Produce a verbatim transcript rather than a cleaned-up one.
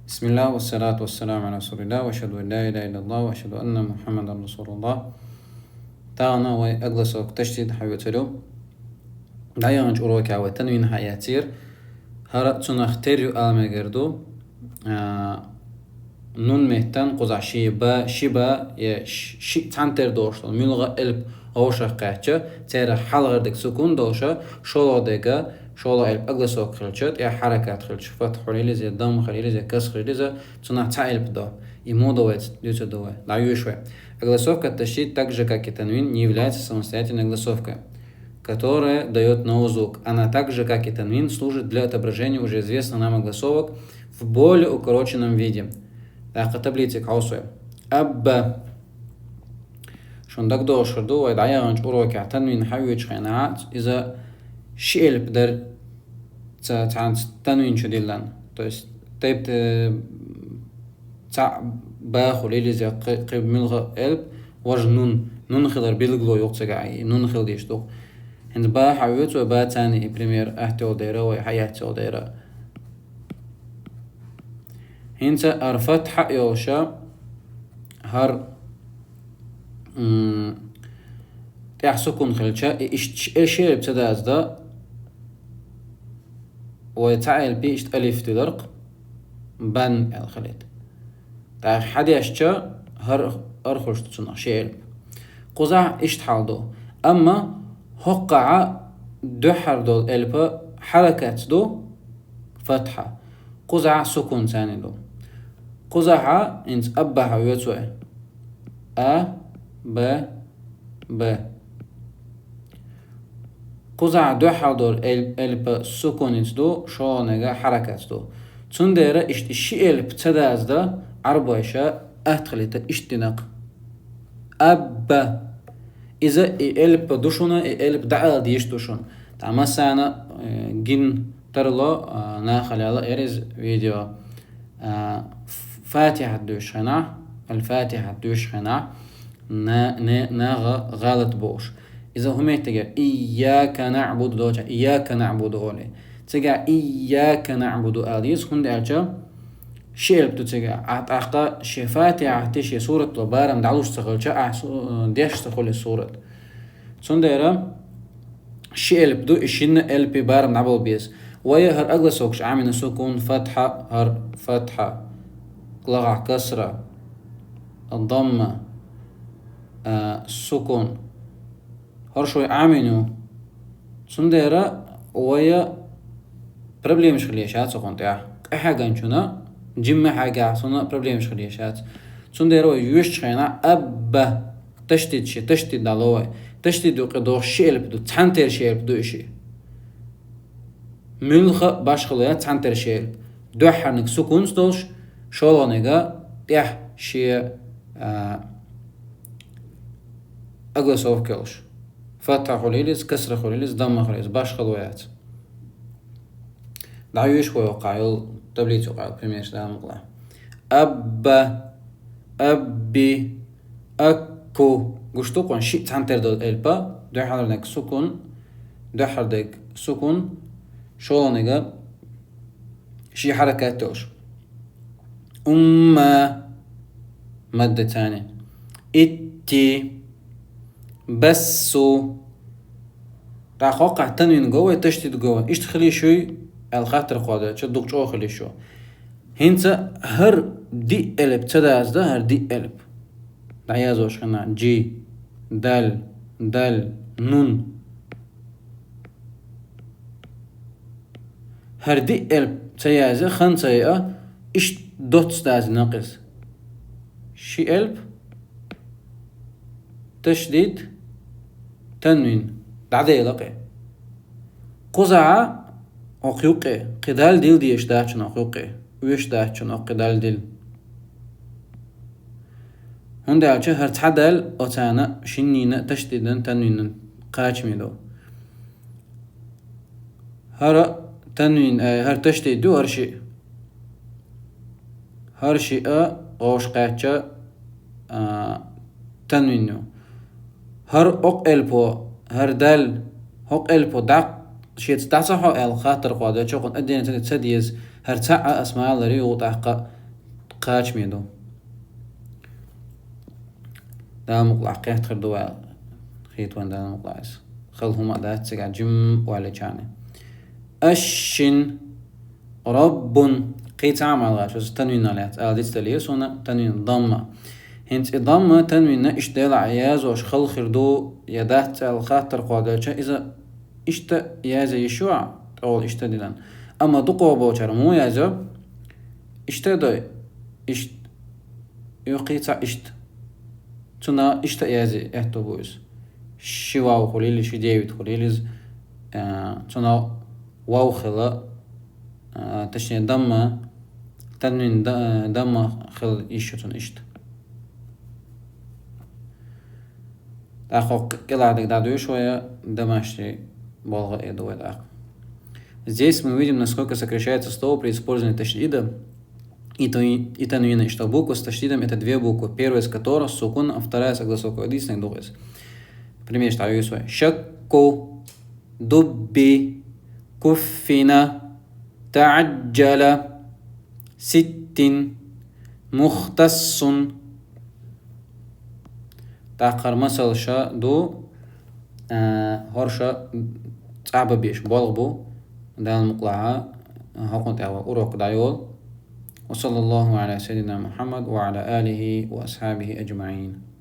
بسم الله والصلاة والسلام على رسول الله وأشهد أن لا إله إلا الله وأشهد أن محمدا رسول الله. Тахана вай огласовка ташдид хьаоьцур ю. ДӀаяханчу урокехь вай танвин хьаэцира. ХӀара цунах тера ю ала мегар ду. А, нун меттан кхузахь ши ба, ши ба, я ш-, ши цхьана тера долуш долу муьлхха а элп вовшах кхаьчча, церан хьалхара дерг сукун долуша, шолгӀа дерг, шолгӀа элп огласовка хилча, тӀехь хьаракат хилча, фатхьа хуьлийла иза, я дамма хуьлийла иза, я касра хуьлийла иза, цунах цхьа элп до. И муха до вай, дуьйцур ду вай. ДӀайоьшу вай. Огласовка ташдид, так же, как и танвин, не является самостоятельной огласовкой, которая даёт новый звук. Она так же, как и танвин, служит для отображения уже известных нам огласовок в более укороченном виде. ТӀаккха таблицега хьовсур вай. Абба. Шуна дагадогӀуш хир ду, вай дӀаяханчу урокехь танвин хьаоьцучу хенахь, иза ши элп дара ца-, цхьаьнца танвин чу диллина. То есть, тайп-, э, цхьаъ ба хуьлийла иза, кхи-, кхин муьлхха а элп, важа нун, нун хилар билгало ю-кх цигахь, и нун хила дезаш ду-кх. ХӀинца ба хьаоьцу вай, ба царна и пример атта йолу дера, вай хьаэцна йолу дера. ХӀинца хӀара фатхьа йолуша, хӀара, м, тӀехь сукун хилча, и иштта ш-, э, ши элп ца дазда, вай цхьа элпе иштта алиф дилира-кх, бан аьлла хилийта. ТӀаккха хьадешча, хӀара, хӀара хуьлуш ду цунах ши элп. Кхузахь иштта хьал ду. Амма хӀокхахь дуьххьара долу элпа хьаракатца ду, фатхьа. Кхузахь сукун царна ду. Кхузахь, хӀинца абба хьаоьцу вай. А, б, б. Кхузахь дуьххьара долу эл-, элпа сукунца ду, шолгӀаниг хьаракатца ду. Цундела иштта ши элп ца дазда, Ӏарбойша атта хилийта иштта дина-кх. Абба. Иза и элп ду шуна, и элп дӀаала дезаш ду шуна. Тхьа массарна, э, гина тарло, а, нахала лаьа иза видео. А, ф-, Фатихьат доьшучу хенахь, аль-Фатихьат доьшучу хенахь, на-, не-, наха гӀалат бохуш. Иза хӀун меттиг яра? Ийяка наъбуду долча, ийяка наъбуду олий. Цигахь ийяка наъбуду ала деза, хӀунда аьлча ши элп ду цигахь. Ахь тӀаккха шен Фатихьат, шен сурат барам дӀалуш ца хилча, ахь су-, деш ца хуьлу сурат. Цундела ши элп ду, и шинна элпе барам дӀабала беза. Вай хӀара огласовкаш Ӏамийна: сукун, фатхьа, хӀара фатхьа, лагӀахь касра, дамма, а, сукун. ХӀорш вай Ӏамийна ю. Цундела вай проблемаш хила езаш яц хӀокхунна тӀехь. Къахьегначунна, жимма хьегахь, цунна проблемаш хила езаш яц. Цундела вай йоьшучу хенахь абба, ташдид ши, ташдид дӀало вай. Ташдид юкъе догӀуш ши элп ду, цхьана тера ши элп ду и ши. Муьлхха а башхало яц, цхьана тера ши элп. Дуьххьарниг сукунца долуш, шолгӀаниг тӀехь шен, а, огласовка йолуш. Фатхьа хуьлийла иза, касра хуьлийла иза, дамма хуьлийла иза, башхало яц. ДӀайоьшу вай хӀокхахь йолу таблицу юкъахь примерш дала мукъалахь. Абба, абби, акку. Гуш ду хьуна, шиъ цхьана тера долу элпа, дуьххьарниг сукун, дуьххьара дерг сукун, шолгӀаниг шен хьаракат долуш. Умма, мадда цани. Итти, бассу. ТӀаккха хӀокхахь танвин го вай, ташдид го вай. Иштта хила йиш юй аьлла хаттар кхоьллича, дукха чӀогӀа хила йиш ю. ХӀинца хӀара диъ элп ца дазда, хӀара диъ элп. ДӀаязъеш хенахь: джи, даль, даль, нун. ХӀара диъ элп ца язъе, хан ца яа, иштта доцца дазйина-кх иза. Ши элп, ташдид, танвин, дӀадела-кх и. Кхузахь хӀокху юккъе, кхин даль дила дезаш дац хӀокху юккъе, оьшуш дац хӀокху даль дила. ХӀунда аьлча хӀара цхьа даль оцарна шиннина, ташдидан, танвинан кхачаме ду. ХӀара танвин, э, хӀара ташдид ду, хӀара шиъ. ХӀара шиъ а вовшах кхаьчча, а, танвин ю. ХӀара хӀокху элпо, хӀара даль, хӀокху элпо дӀа-, шеца дӀа ца хьо аьлла хаттар кхоьллича, хӀокхунна аддина ца деза, ХӀара цхьаъ а ас ма аллара, юха тӀаккха кхачаме ду. Дала мукъалахь кхетта хир ду вай, хийтта вайна Дала мукъалахь из. Хала хӀума а дац цигахь жим оалачарна. Аш-шин, роббун, кхин цхьа а ма аллара, цу танвинал яц, ала дицделира суна танвин, дамма. ХӀинца и дамма танвинна иштта делахь язош хала хир ду я дац аьлла хаттар кхоаделча, иза иштта язъе йиш ю, тӀехула иштта дилан. Амма дукхагӀа болчара муха язъю? Иштта дой, иштта. Юха кхин цхьа иштта. Цунах иштта язъе аьтту бу иза. Ши вав хулийла, ши девять хулийла иза. А, цунах вав хила, а, точнее, дамма, танвин да-, дамма хила йиш ю цунна иштта. ТӀаккха кхы кӀелхьардерг дӀадоьшу вай, домашний болх а ду вай тӀаккха. Здесь мы видим, насколько сокращается слово при использовании ташдида и ту-, и танвина, и что буквы с ташдидом — это две буквы, первая из которых сукун, а вторая согласовка. Единственный дух из. Пример, что я свой. Шакку, дубби, куффина, таджала, ситтин, мухтассун. ТӀаккха масалаш ду, а, хӀорш цӀа беш болх бу, Дала мукъалахь, хӀокхунна тӀехь вай урок дӀайолу. وصلى الله على سيدنا محمد وعلى آله وأصحابه أجمعين.